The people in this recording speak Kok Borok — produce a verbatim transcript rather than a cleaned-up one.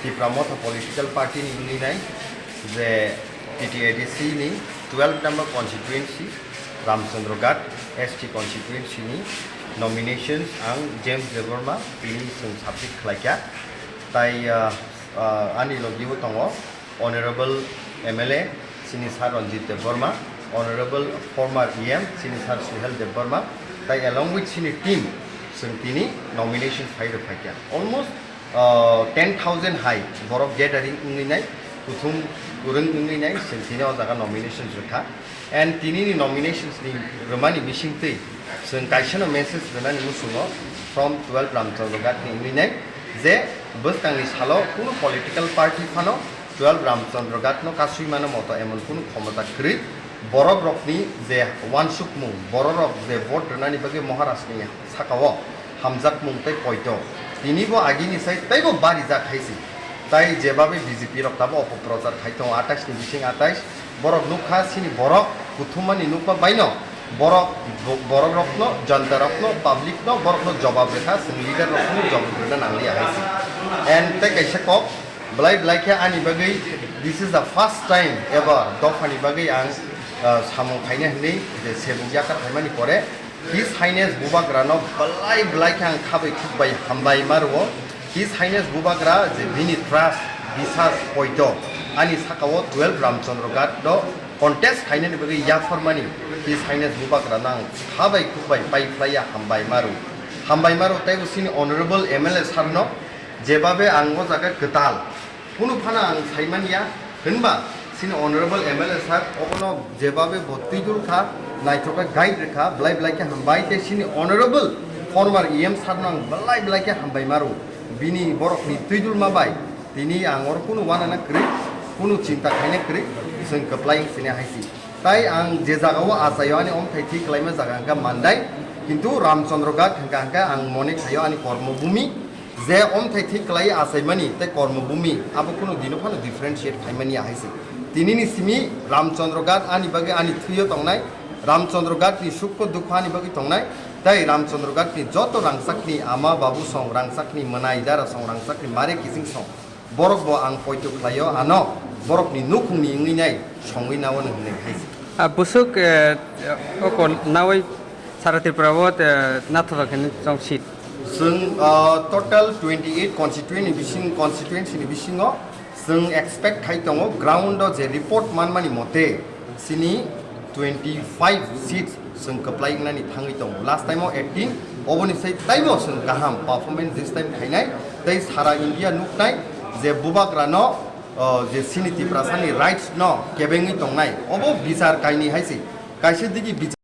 Tipra Motha political party ni wngwi nai je T T A D C ni twelve number constituency Ramchandra Ghat S T constituency ni nominations ang James Debbarma tini chwng submit khlaikha. Tai, ah, ah, ani logi o tongo Honorable M L A chini Sir Ranjit Debbarma, Honorable former E M chini Sir Suhel Debbarma, tai along with chini team chwng tini nomination file rwphaikha. Almost ah, ten thousand hai borok gathering wngwi nai, kuthum kwrwng wngwi nai, chwng tini o jaga nominations rwkha. And tini ni nominations ni rwmani bisingtwi chwng kaisa no message rwnani muchungo from twelve Ramchandra Ghat ni wngwi nai je bwskang ni salo kunu political party phano twelve Ramchandra Ghat no kasui mano moto emon kunu khomota kwrwi borok rokni je wansukmung, borok rok je vote rwnani bagwi Maharaj ni sakao hamjakmung tei poito. Tini bo agini sai teibo barijak hai se. Tai jebabe B J P rok tabo opoprochar khai tongo atais ni bising atais. Borok nukha chini borok kuthumani nukma baino borok, bo-, borok rokno, janta rokno, public no borokno jobab rwkha, chwng leader rokno jobab rwna nangliya hai se. And tei kaisa kok, belai belai khe ani bagwi this is the first time ever dophani bagwi ang, ah, samung khaina hinwi je sebuk yakar khaimani pore His Highness Bubagrano belai belai khe ang khabai khukbai hambai ma rwo. His Highness Bubagra je bini trust, bisas, poito ani sakao twelve Ramchandra Ghat do contest khainani bagwi yapharmani His Highness Bubagrano ang khabai khukbai pai phlaiya hambai ma rwo. Hambai ma rwo tei bo chini Honorable M L A sir no jebabe ang o jaga kwtal Kunu phano ang saimanya, hwnba chini Honorable M L A sir obono jebabe bo twidul kha, naithok khe guide rwkha, belai belai khe hambai, tei chini Honorable former E M sir no ang belai belai khe hambai maro. Bini borokni twidulma bai tini ang oro kunu wanana kwrwi, kunu chinta khaina kwrwi, chwng kwplai wng sini hai si. Tai ang je jagao achaio ani omthai thwi kwlaima jaga hwnkha Mandai, kintu Ramchandra Ghat hwnkha hwnkhe ang mone khaio ani kormo bumi. Je omthai thik kwlai achaimani tei kormo bumi abo kunu dino phano differentiate khaimani ya hai se. Tinini simi Ramchandra Ghat ani bagwi ani thwio tongnai, Ramchandra Ghat ni sukho dukho ani bagwi tongnai, tei Ramchandra Ghat ni joto rangchakni ama babu song, rangchakni mwnai dara song, rangchakni mare kiching song, borok bo ang poito khlaio ano, borokni nukhungni wngwi nai songwi nao hwnwi hai se. Ah, busuk, eh, oko nawi Sara Tripura o, eh, nathotok hwnwi chong seat. Chwng, ah, total twenty eight constituency ni bising, constituency ni bisingo chwng expect khai tongo ground o je report manmani mote chini twenty five seats chwng kwplai wngnani thangwi tongo. Last time o eighteen, oboni sai taibo chwng kaham performance this time khainai tei sara India nuknai je Bubagrano, ah, je chini Tiprasani rights no kebengwi tongnai obo bichar kaini hai se. Kaisa digi bichar